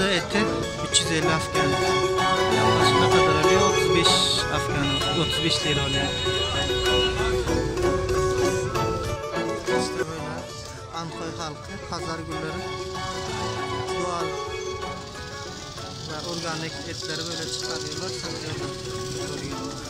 Kuzu eti 350 afgan. Yaklaşık ne kadar oluyor? 35 afgan, 35 lira oluyor. İşte böyle Andhoy halkı pazar günleri doğal ve organik etleri böyle çıkarıyorlar, satıyorlar. Görüyorlar.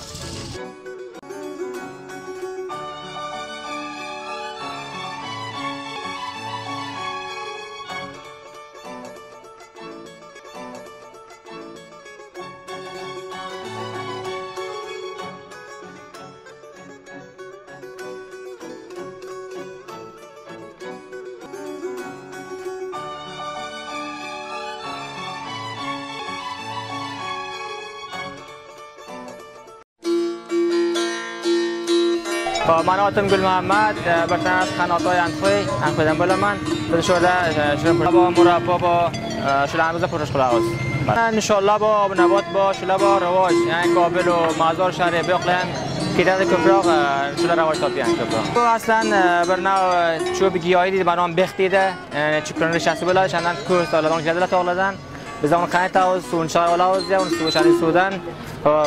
Mani otim Gulmuhammad, bir tanasi Qanotboy Andxoy, Andxoydan bo'laman. Biz shu yerda shirin bor, murabbo bor, shularni biz furush qilamiz. Nishonlar bor, obnabot bor, shular bor, rivoj. Ya'ni Kobil va Mazor sharif bu yoqlar ham ketadi ko'proq, shular rivoj topgan ko'proq. Bu aslan bir nav cho'p giyohi deydi, banon bex deydi. Chupron rishasi bo'ladi, shandan ko'z tog'lardan keladilar tog'lardan. Biz uni qaynatamiz, suvini chiqarib olamiz, uni suvi shari suvdan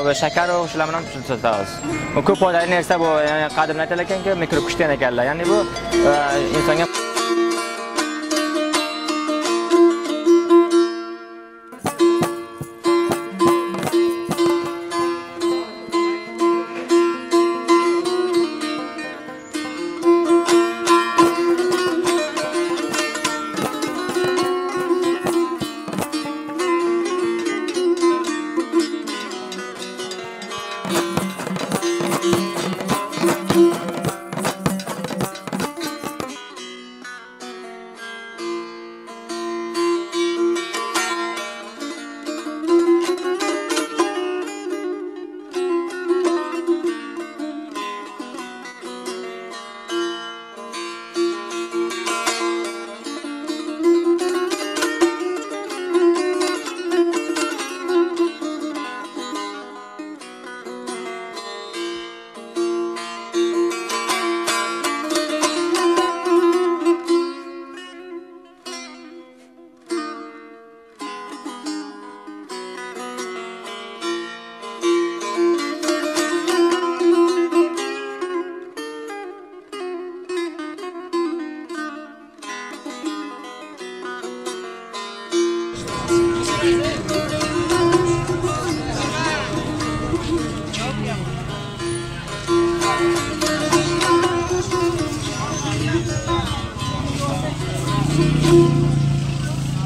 va shakar va shular bilan sotamiz. Bu ko'p foydali narsa bu, ya'ni qadimda aytilar ekanki, mikrob kuchdan ekanlar. Ya'ni bu insonga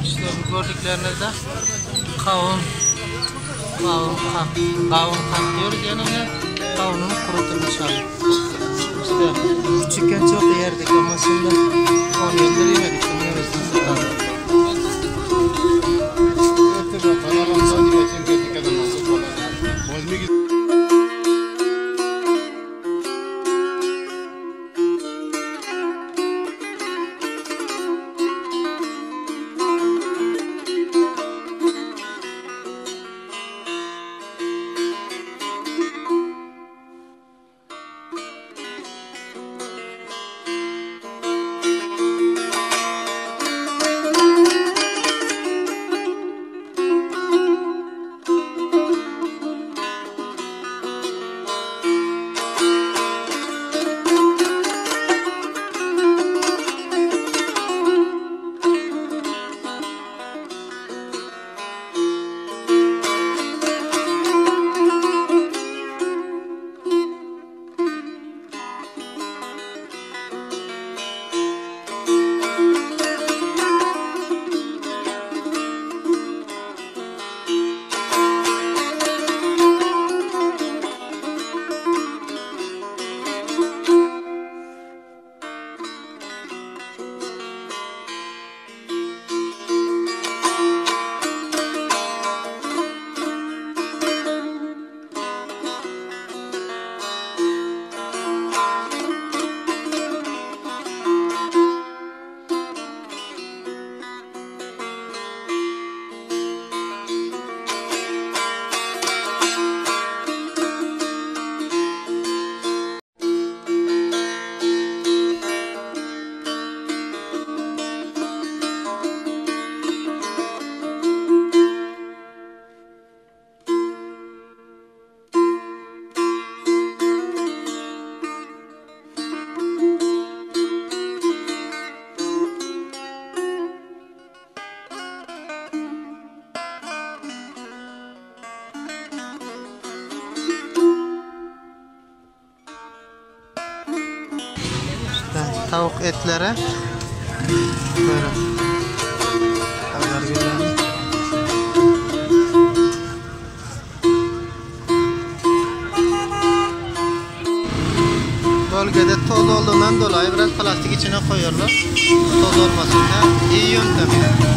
İşte bu gördüklerinizde kavun, kavun kak, kavun kak diyoruz yani ona, kavunun kurutulmuş hali. İşte küçükken çok yerdik ama şimdi 10 yıldır yemedik, bilmiyoruz nasıl tadı. Tavuk etleri. Buyurun. Pazar günleri. Bölgede toz olduğundan dolayı biraz plastik içine koyuyorlar. Toz olmasın diye. İyi yöntem. Evet.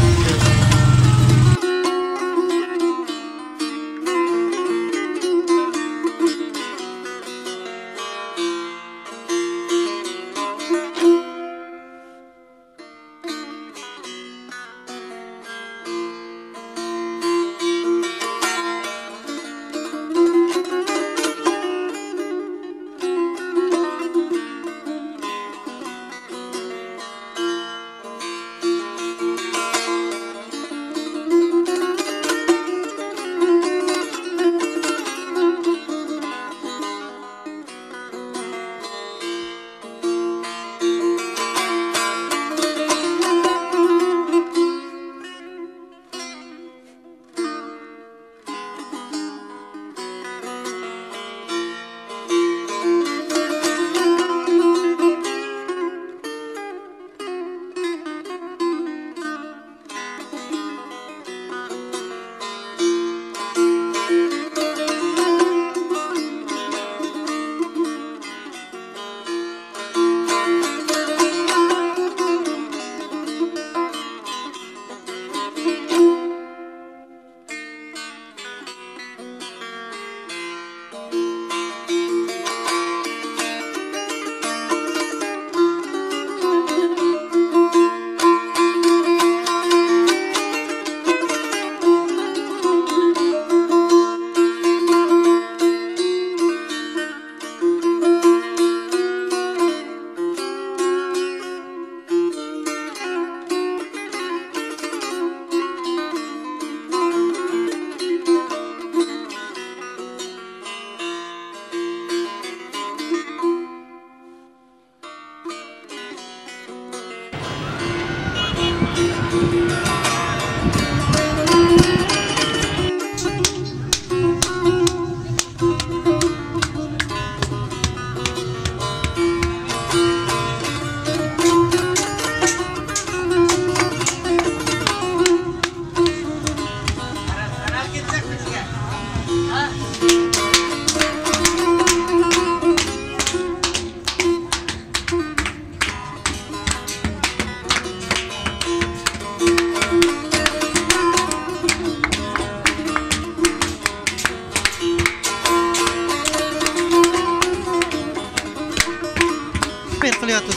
Bir qilyapsiz.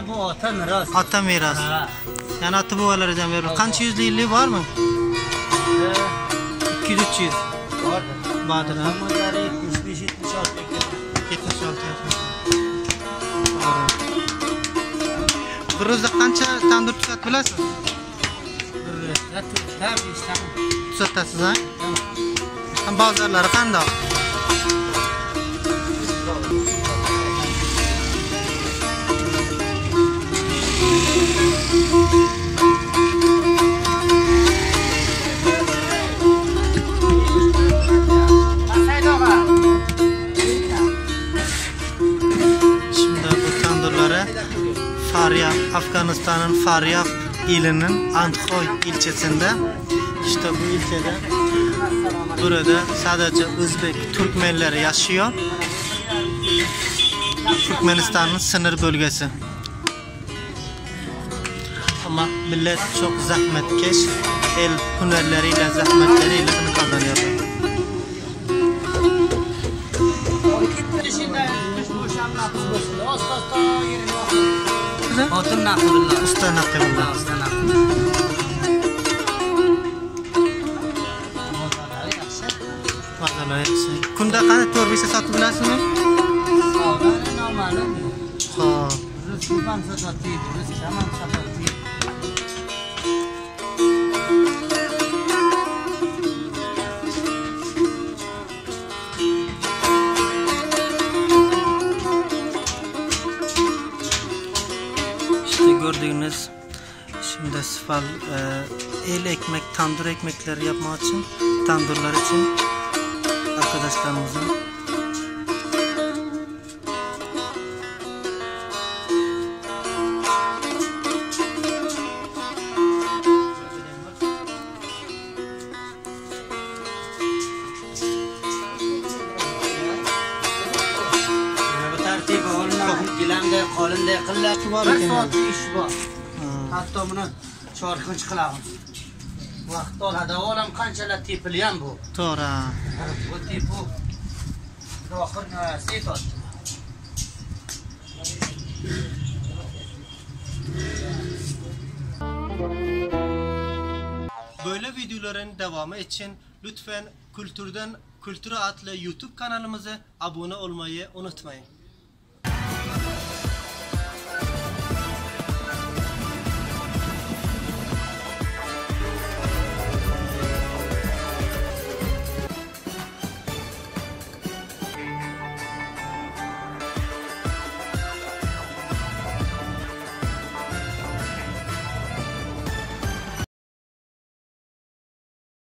Bu ota miros. Ota miros. Ya'ni ota bobolaridan beri. Qancha yuzli yillik bormi? 200 300. Bordir. Bordir. ha? O'zlari 75 76 76 yoshda. To'g'ri. Bir o'zida qancha tandir tuzatib bilasiz? Bir to'rtta, beshta. Tuzatasiz, ha? Bozorlari qandoq? Şimdi bu tandırları Faryab, Afganistan'ın Faryab ilinin Andxoy ilçesinde. İşte bu ilçede burada sadece Özbek Türkmenleri yaşıyor. Türkmenistan'ın sınır bölgesi. Ama millet çok zahmetkeş, el hünerleriyle, zahmetleriyle bunu kazanıyorlar. Otim Naqibullo. Usta Naqibullo. Usta Naqibullo. Bozorlari yaxshi. Bozorlar yaxshi. Kunda qancha to'rt beshta sotib bilasizmi? Savdoni noma'lum. Xo'p. Rus ko'p ham sotadi, rus kam ham sotadi. İşte gördüğünüz şimdi sifal e, el ekmek, tandır ekmekleri yapmak için, tandırlar için arkadaşlarımızın. Olimday qillar. Bor Bir ekan. soatlik ish bor. Hatto buni chorqinch qilamiz. Vaqt oladi. Avval qanchalar tepilgan bu. To'g'ri. ha. Bu tepu oxir narsa yetadi. Böyle videoların devamı için lütfen Kültürden Kültüre adlı YouTube kanalımıza abone olmayı unutmayın.